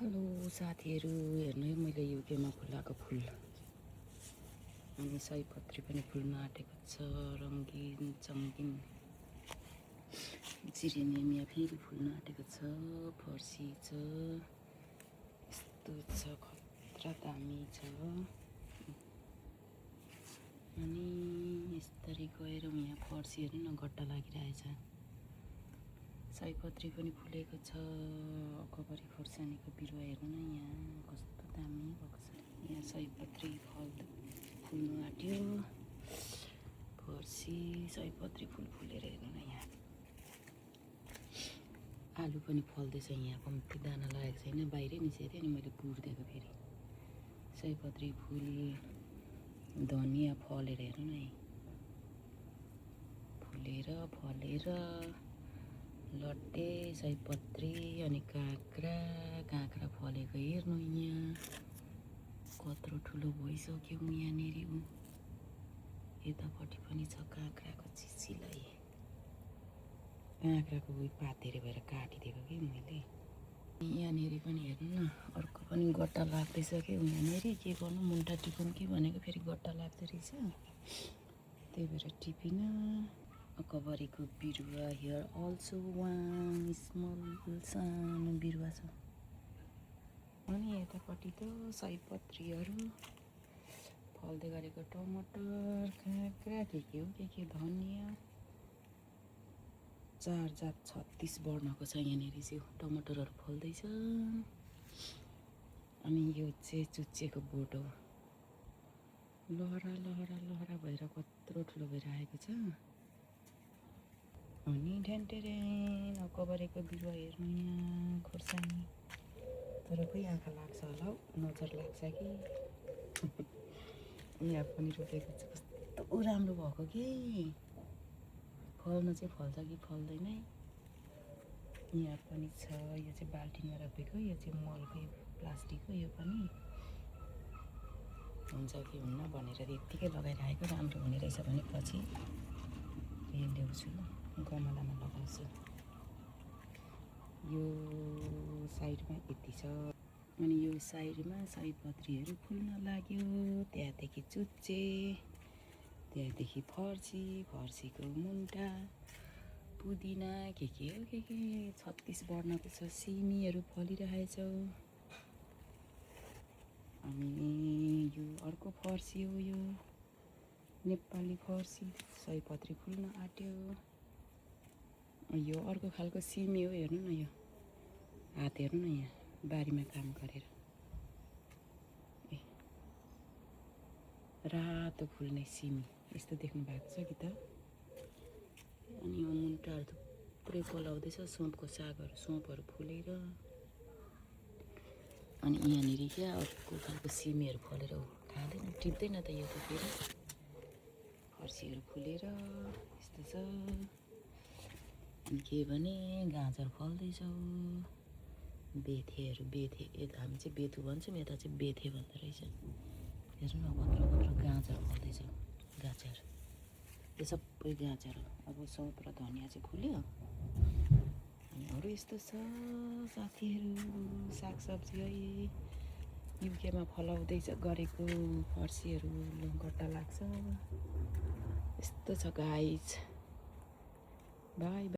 Hello साथीहरू, हेर्नु है मैले युकेमा फुलाएको फुल अनि सयपत्री पनि फुल्न आँटेको छ। रङ्गीन चङ्गीन जिरेनियम फेरि फुल्न आँटेको छ। फर्सी छ, यस्तो छ, खतरा दामी छ। अनि यसरी गएर यहाँ फर्सी हेर्नु न, गट्टा लागिरहेछ। सयपत्री पनि फुलेको छ। अकबरी खोर्सानीको बिरुवा हेर्नु न, यहाँ कस्तो दामी भएको छ। यहाँ सयपत्री फुल्नु आँट्यो। फर्सी सयपत्री फुल फुलेर हेर्नु न। यहाँ आलु पनि फल्दैछ। यहाँ कम्ती दाना लागेको छैन, बाहिरै निस्केको थियो नि मैले पुरिदिएको। फेरि सयपत्री फुल, धनियाँ फलेर हेर्नु न, फुलेर फलेर लट्टे सयपत्री अनि काँक्रा फलेको हेर्नु। यहाँ कत्रो ठुलो भइसक्यो। यहाँनिर यतापट्टि पनि छ काँक्राको चिचिलाई। काँक्राको उयो पातेर भएर काटिदिएको कि मैले। यहाँनिर पनि हेर्नु न, अर्को पनि गट्टा लाग्दैछ कि यहाँनिर। के गर्नु, मुन्टा टिपौँ कि भनेको, फेरि गट्टा लाग्दो रहेछ। त्यही भएर टिपिनँ। अकबरीको बिरुवा हियर अल्सो वान स्मल, सानो बिरुवा छ। अनि यतापट्टि त सयपत्रीहरू फल्दै गरेको, टमाटर, काँक्रा, के हो के धनियाँ, 4 जात 36 वर्णको छ यहाँनिर चाहिँ टमाटरहरू फल्दैछ। अनि यो चाहिँ चुच्चेको बोट हो। लहरा भएर कत्रो ठुलो भएर आएको छ। अनि ढ्यान्टेरेन अकबरीको बिरुवा हेर्नु। यहाँ खोर्सानी, तर खोइ आँखा लाग्छ होला हौ, नजर लाग्छ कि। यहाँ पनि रोपेको छ, कस्तो राम्रो भएको कि। फल्नु चाहिँ फल्छ कि फल्दैन। यहाँ पनि छ, यो चाहिँ बाल्टिनमा रोपेको, यो चाहिँ मलको प्लास्टिकको। यो पनि हुन्छ कि हुन्न भनेर यत्तिकै लगाइरहेको। राम्रो हुने रहेछ भने पछि ल्याउँछु, गमलामा लगाउँछु। यो साइडमा यति छ। अनि यो साइडमा सयपत्रीहरू फुल्न लाग्यो। त्यहाँदेखि चुच्चे, त्यहाँदेखि फर्सीको मुन्टा, पुदिना, के हो के 36 वर्णको छ। सिमीहरू फलिरहेछ। अनि यो अर्को फर्सी हो, यो नेपाली फर्सी। सयपत्री फुल्न आँट्यो। यो अर्को खालको सिमी हो, हेर्नु न। यो हात हेर्नु न, यहाँ बारीमा काम गरेर रातो फुल्ने सिमी यस्तो देख्नु भएको छ कि त। अनि यो मुन्टाहरू थुप्रै पलाउँदैछ। सोँपको सागहरू, सोँपहरू फुलेर। अनि यहाँनिर क्या अर्को खालको सिमीहरू फलेर खाँदैन, टिप्दैन त यो त। फेरि फर्सीहरू फुलेर यस्तो छ। अनि के भने गाजर फल्दैछ। बेथे यता हामी चाहिँ बेथु भन्छौँ, यता चाहिँ बेथे भन्दो रहेछ। हेर्नु न, कत्रो गाजर फल्दैछ। गाजर यो सबै गाजर हो। अब सौप र धनियाँ चाहिँ फुल्यो। अनि अरू यस्तो छ साथीहरू। सागसब्जी है युकेमा फलाउँदैछ गरेको फर्सीहरू गट्टा लाग्छ। यस्तो छ गाइज। बाई।